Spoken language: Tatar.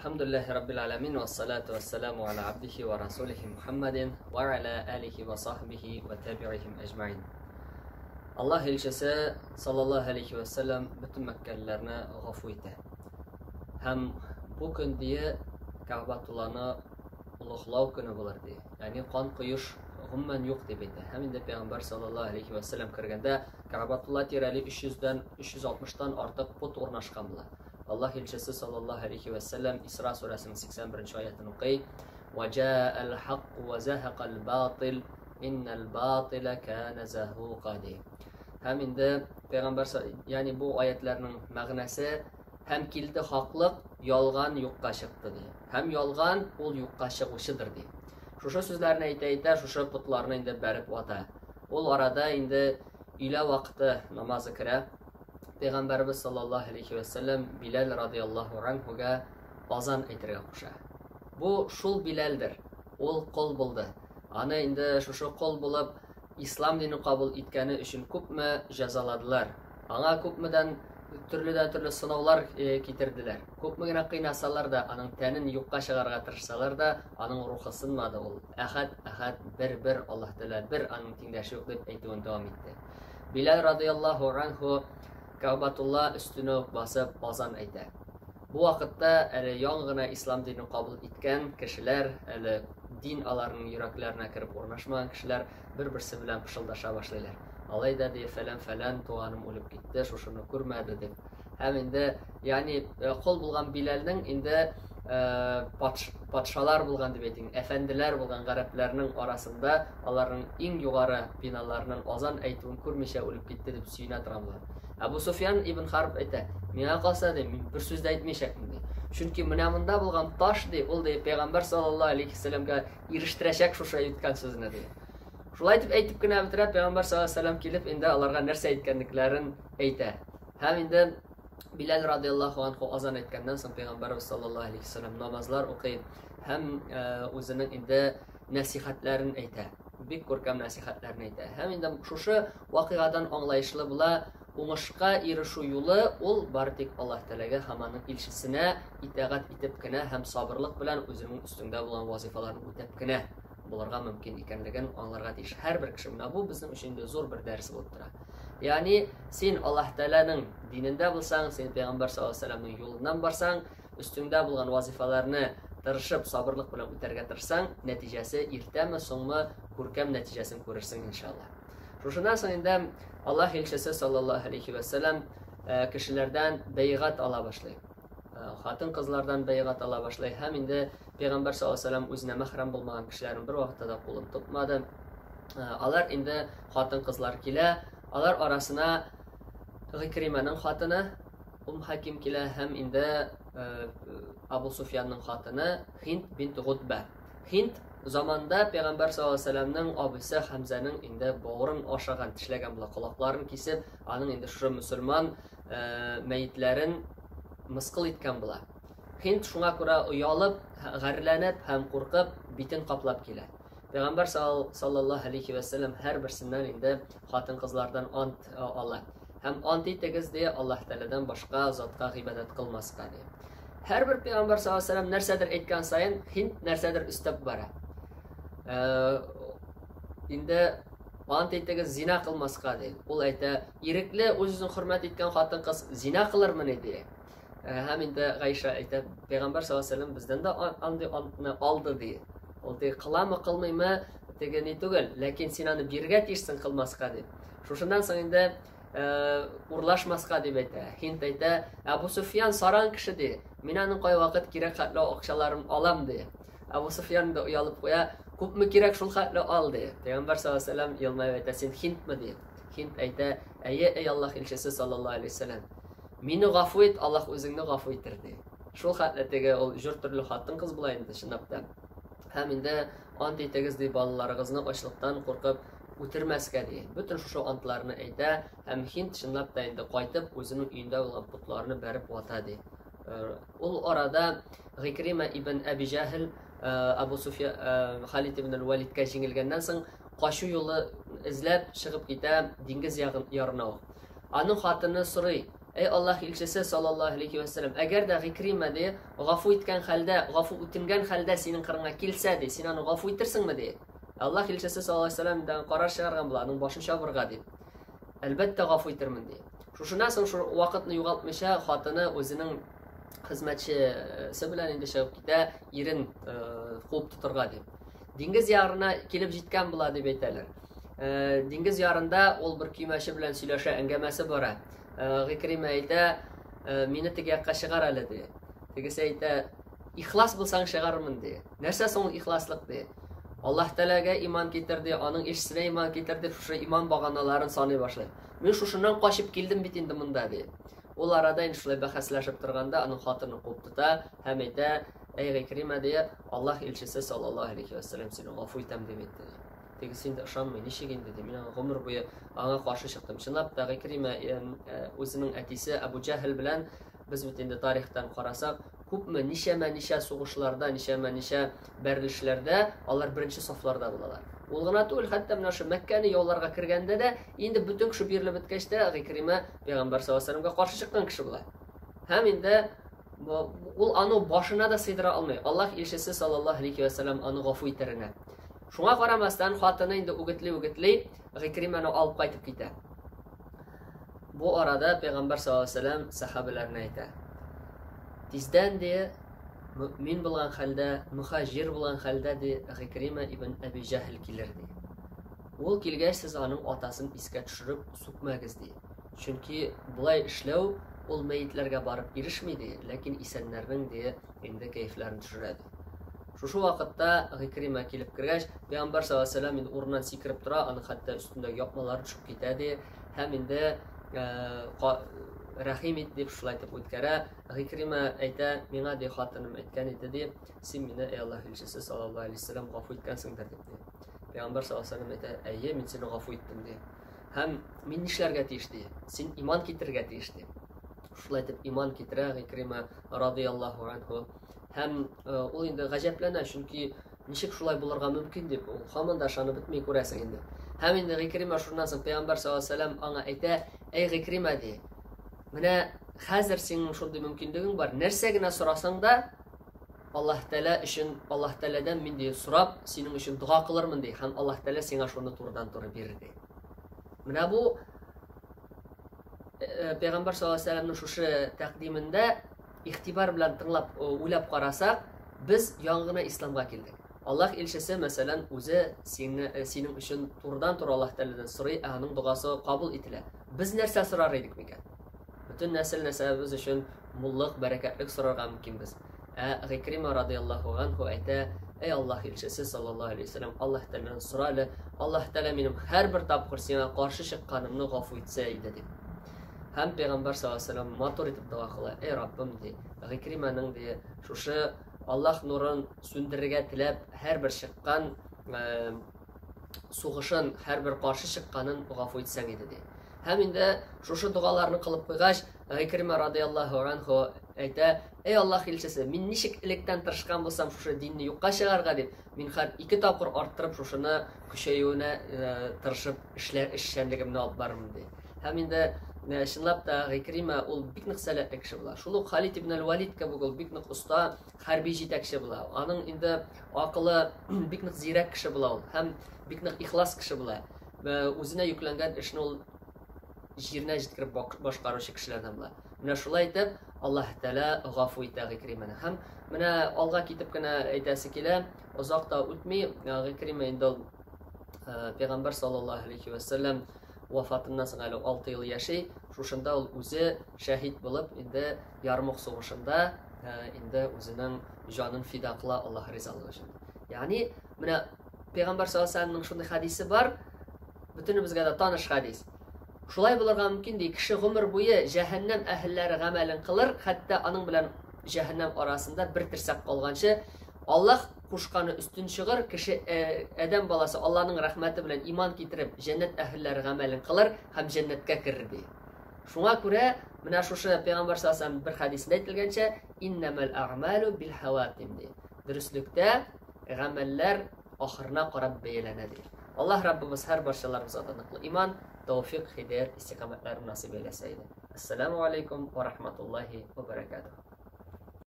Әлхәмдүлилләһи раббил аламин вассалату вассаламу аля абдихи ва расулихи Мухаммадин ва аля алихи ва сахбихи ва табиихим әҗмәин. Аллаһ илчесе саллаллаһу алейхи ва саллям бөтен мәккәлеләрне гафу итә. Һәм бу көн дие Кәгъбатулланы олуглау көне булыр ди. Ягъни кан коеш гомумән юк дип әйтә. Һәм инде пәйгамбәр саллаллаһу алейхи ва саллям кергәндә Кәгъбатулла тирәли 300дән 360тан артык пот урнашкан була. Аллаһ илчесе саллаллаһу алейхи ва саллям Исра сүрәсенең 81 аятын укый. Ва җаал хакку ва захакал батил иннал батила кана захука ди. Һәм инде пәйгамбәр, ягъни бу аятларның мәгънәсе һәм килде хаклык, ялган юкка чыкты ди. Һәм ялган ул юкка чыгучыдыр ди. Шушы сүзләрне әйтә-әйтә шушы потларны инде бәреп вата. Ул арада инде өйлә вакыты намазы керә. Пәйгамбәрбез саллаллаһу алейхи ва саллям Биләл радияллаһу анһуга азан әйтергә куша. Бу шул Биләлдер. Ул кол булды. Аны инде шушы кол булып ислам динен кабул иткәне өчен күпме җәзаладылар. Аңа күпмедән төрледән төрле сынаулар китерделәр. Күпме генә кыйнасалар да, аның тәнен юкка чыгарырга тырышсалар да, аның рухы сынмады ул. Әхәд, әхәд, бер, бер, Аллаһ Тәгалә бер, аның тиңдәше юк дип әйтүен дәвам итте. Биләл радыяллаһу анһу Кәгъбатулла өстенә үк басып азан әйтә. Бу вакытта әле яңа гына ислам динен кабул иткән кешеләр, әле дин аларның йөрәкләренә кереп урнашмаган кешеләр бер-берсе белән пышылдаша башлыйлар. Алай да ди, фәлән-фәлән туганым үлеп китте, шушыны күрмәде дип. Һәм инде, ягъни кол булган Биләлнең инде патшалар булган дип әйтик, әфәнделәр булган гарәпләрнең арасында аларның иң югары биналарыннан азан әйтүен күрмичә үлеп китте дип сөенә торган була. Әбу Суфьян ибн Харб әйтә, миңа калса ди, мин бер сүз дә әйтмәячәкмен ди. Чөнки менә монда булган таш ди, ул ди пәйгамбәр саллаллаһу алейхи вәсәлләмгә ирештерәчәк шушы әйткән сүзне ди. Шулай итеп әйтеп кенә бетерә, пәйгамбәр саллаллаһу алейхи вәсәлләм килеп инде аларга нәрсә әйткәнлекләрен әйтә. Һәм инде Биләл радияллаһу анху азан әйткәннән соң пәйгамбәрбез саллаллаһу алейхи вәсәлләм намазлар укый һәм үзенең инде нәсихәтләрен әйтә. Бик күркәм нәсихәтләрен әйтә. Һәм инде шушы вакыйгадан аңлаешлы була, уңышка ирешү юлы ул бары тик Аллаһ Тәгаләгә һәм аның илчесенә итагать итеп кенә һәм сабырлык белән үзеңнең өстеңдә булган вазифаларны үтәп кенә булырга мөмкин икәнлеген аңларга тиеш һәрбер кеше. Менә бу безнең өчен инде зур бер дәрес булып тора. Ягъни син Аллаһ Тәгаләнең динендә булсаң, син Пәйгамбәр саллаллаһу алейһи вәсәлләмнең юлыннан барсаң, өстеңдә булган вазифаларны тырышып, сабырлык белән үтәргә тырышсаң, нәтиҗәсе иртәме, соңмы күркәм нәтиҗәсен күрерсең иншалла. Шушыннан соң инде Аллаһ илчесе саллаллаһу алейхи вәсәлләм кешеләрдән бәйгать ала башлый. Хатын-кызлардан бәйгать ала башлый һәм инде Пәйгамбәр саллаллаһу алейһи вәсәлләм үзенә мәхрәм булмаган кешеләрнең бер вакытта да кулын тотмады. Алар инде хатын-кызлар килә, алар арасына Гыйкримәнең хатыны Ум Хаким килә һәм инде Абу Суфьянның хатыны Хинд бинт Гутбә. Хинд заманда Пәйгамбәр саллаллаһу алейһи вәсәлләмнең абыйсы Хәмзәнең инде бавырын ашаган, тешләгән була, колакларын кисеп, аның инде шушы мөселман мәетләрен мыскыл иткән була. Хинд шуңа күрә оялып, гарьләнеп һәм куркып битен каплап килә. Пәйгамбәр саллаллаһу алейхи вәсәлләм һәрберсеннән инде хатын-кызлардан ант ала. Һәм ант итегез ди, Аллаһ Тәгаләдән башка затка гыйбадәт кылмаска ди. Һәрбер пәйгамбәр саллаллаһу алейһи вәсәлләм нәрсәдер әйткән саен Хинд нәрсәдер өстәп бара. Инде ант итегез зина кылмаска ди. Ул әйтә, ирекле үз-үзен хөрмәт иткән хатын-кыз зина кылырмыни ди. Һәм инде Гайша әйтә, пәйгамбәр саллаллаһу алейһи вәсәлләм бездән дә андый антны алды ди. Ул теге кыламы, кылмыймы, теге ни түгел, ләкин син аны бирергә тиешсең кылмаска дип. Шушыннан соң инде урлашмаска дип әйтә. Хинд әйтә, Әбу Суфьян саран кеше ди. Мин аның кайвакыт кирәк хәтле акчаларын алам ди. Әбу Суфьян да оялып куя, күпме кирәк шул хәтле ал ди. Пәйгамбәр саллаллаһу алейһи вәсәлләм елмаеп әйтә, син хиндме ди. Хинд әйтә, әйе, эй Аллаһ илчесе саллаллаһу алейһи вәсәлләм. Мине гафу ит, Аллаһ үзеңне гафу итер ди. Шул хәтле теге ул җор төрле хатын-кыз була инде чынлап та. Һәм инде ант итегез ди балаларыгызны ачлыктан куркып үтермәскә ди. Бөтен шушы антларны әйтә һәм Хинд чынлап та инде кайтып үзенең өендә булган потларны бәреп вата ди. Ул арада Гыйкрима ибн Әби Җәһел Абу Суфия Халид ибн Валидка җиңелгәннән соң качу юлы эзләп чыгып китә диңгез ярына ук. Аның хатыны сорый. Әй Аллаһ илчесе саллаллаһу алейхи ва сәлләм, әгәр дә Гыйкримә ди, гафу иткән хәлдә, гафу үтенгән хәлдә синең кырыңа килсә ди, син аны гафу итерсеңме ди? Аллаһ илчесе саллаллаһу алейхи ва сәлләм дән карар чыгарган була, аның башын чабырга дип. Әлбәттә гафу итермен ди. Шушыннан соң шул вакытны югалтмыйча хатыны үзенең хезмәтчесе белән инде чыгып китә, ирен куып тотырга дип. Диңгез ярына килеп җиткән була дип әйтәләр. Диңгез ярында ул бер көймәче белән сөйләшә, әңгәмәсе бара. Гыйкримә әйтә, мине теге якка чыгар әле ди. Тегесе әйтә, ихлас булсаң чыгармын ди. Нәрсә соң ул ихласлык ди? Аллаһ Тәгаләгә иман китер ди, аның илчесенә иман китер дип шушы иман баганаларын саный башлый. Мин шушыннан качып килдем бит инде монда ди. Ул арада инде шулай бәхәсләшеп торганда аның хатыны куып тота һәм әйтә, Әй Гыйкримә ди, Аллаһ илчесе саллаллаһу алейхи ва сәлләм сине гафу итәм дип әйтте ди. Тегесе инде ышанмый, ничек инде ди, мин аңа гомер буе аңа каршы чыктым. Чынлап та Гыйкримә үзенең әтисе Әбу Җәһел белән без бит инде тарихтан карасак, күпме ничәмә-ничә сугышларда, ничәмә-ничә бәрелешләрдә алар беренче сафларда булалар. Ул гына түгел, хәтта менә шул Мәккәне яуларга кергәндә дә, инде бөтен кеше бирелеп беткәч тә, Гыйкримә пәйгамбәр саллаллаһу алейһи вәсәлләмгә каршы чыккан кеше була. Һәм инде ул аны башына да сыйдыра алмый. Аллаһ илчесе саллаллаһу алейһи вәсәлләм аны гафу итәренә. Шуңа карамастан, хатыны инде үгетли-үгетли Гыйкримәне алып кайтып китә. Бу арада пәйгамбәр саллаллаһу алейһи вәсәлләм сәхабәләренә әйтә. Тиздән ди, мөэмин булган хәлдә, мөхаҗир булган хәлдә ди, Гыйкримә ибн Әби Җәһел килер ди. Ул килгәч, сез аның атасын искә төшереп сүкмәгез ди. Чөнки болай эшләү ул мәетләргә барып ирешми ди, ләкин исәннәрнең ди инде кәефләрен төшерә ди. Шушы вакытта Гыйкримә килеп кергәч, пәйгамбәр саллаллаһу алейһи ва сәлләм инде урыннан сикереп тора, аның хәтта өстендәге япмалары төшеп китә ди. Һәм инде рәхим ит дип шулай итеп үткәрә. Гыйкримә әйтә, миңа ди хатыным әйткән иде ди, син мине эй Аллаһ илчесе саллаллаһу алейһи ва сәлләм гафу иткәнсеңдер дип ди. Пәйгамбәр саллаллаһу алейһи ва сәлләм әйтә, әйе, мин сине гафу иттем ди. Һәм мин нишләргә тиеш ди? Син иман китерергә тиеш ди. Шулай итеп иман китерә Гыйкримә радияллаһу анһу. Һәм ул инде гаҗәпләнә, чөнки ничек шулай булырга мөмкин дип, ул һаман да ышанып бетми күрәсең инде. Һәм инде Гыйкримә шуннан соң пәйгамбәр саллаллаһу алейһи ва сәлләм аңа әйтә, әй Гыйкримә ди, менә хәзер синең шундый мөмкинлегең бар, нәрсә генә сорасаң да, Аллаһ Тәгалә өчен, Аллаһ Тәгаләдән мин ди сорап, синең өчен дога кылырмын ди, һәм Аллаһ Тәгалә сиңа шуны турыдан-туры бирер ди. Менә бу Пәйгамбәр саллаллаһу алейһи ва сәлләмнең шушы тәкъдимендә игътибар белән тыңлап, уйлап карасак, без яңа гына исламга килдек. Аллаһ илчесе, мәсәлән, үзе сине, синең өчен турыдан-туры Аллаһ Тәгаләдән сорый, ә аның догасы кабул ителә. Без нәрсә сорар идек микән? Бөтен нәсел нәсәбебез өчен муллык, бәрәкәтлек сорарга мөмкинбез. Ә Гыйкрима радияллаһу анһу әйтә, Әй Аллаһ илчесе саллаллаһу алейһи вәсәлләм, Аллаһ Тәгаләдән сора әле, Аллаһ Тәгалә минем һәрбер тапкыр сиңа каршы чыкканымны гафу итсә иде дип. Һәм пәйгамбәр саллаллаһу алейһи вәсәлләм матур итеп дога кыла. Әй Раббым ди, Гыйкримәнең ди, шушы Аллаһ нурын сүндерергә теләп һәрбер чыккан сугышын, һәрбер каршы чыкканын гафу итсәң иде ди. Һәм инде шушы догаларны кылып куйгач, Гыйкримә радияллаһу анху әйтә, Әй Аллаһ илчесе, мин ничек электән тырышкан булсам шушы динне юкка чыгарга дип, мин хәр ике тапкыр арттырып шушыны көчәюенә тырышып эшләр эшчәнлегемне алып барырмын ди. Һәм инде чынлап та Гыйкримә ул бик нык сәләтле кеше була. Шул ук Халид ибн аль-Валид кебек ул бик нык оста хәрби җитәкче була. Аның инде акылы бик нык зирәк кеше була ул һәм бик нык ихлас кеше була. Үзенә йөкләнгән эшне ул җиренә җиткереп башкаручы кешеләрдән була. Менә шулай итеп Аллаһ Тәгалә гафу итә Гыйкримәне. Һәм менә алга китеп кенә әйтәсе килә, озак та үтми, Гыйкримә инде ул пәйгамбәр саллаллаһу алейхи ва сәлләм вафатыннан соң әле 6 ел яши. Шушында ул үзе шәһид булып, инде Ярмук сугышында инде үзенең җанын фида кыла Аллаһ ризалыгы өчен. Ягъни менә пәйгамбәр саллаллаһу алейһи ва сәлләмнең шундый хадисе бар, бөтенебезгә дә таныш хадис. Шулай булырга мөмкин ди, кеше гомер буе җәһәннәм әһелләре гамәлен кылыр, хәтта аның белән җәһәннәм арасында бер терсәк калганчы, Аллаһ кушканы өстен чыгыр, кеше адәм баласы Аллаһның рәхмәте белән иман китереп, җәннәт әһелләре гамәлен кылыр һәм җәннәткә керер ди. Шуңа күрә менә шушы пәйгамбәр саллаллаһу алейһи бер хәдисендә әйтелгәнчә, иннәмәл әгъмалу бил хаватим ди. Дөреслектә гамәлләр ахырына карап бәяләнә ди. Аллаһ Раббыбыз һәр барчаларыбызга да ныклы иман, тәүфик, һидаят, истикамәтләрен насыйп әйләсә иде. Әссәламү алейкум ва рахматуллахи ва баракатуһ.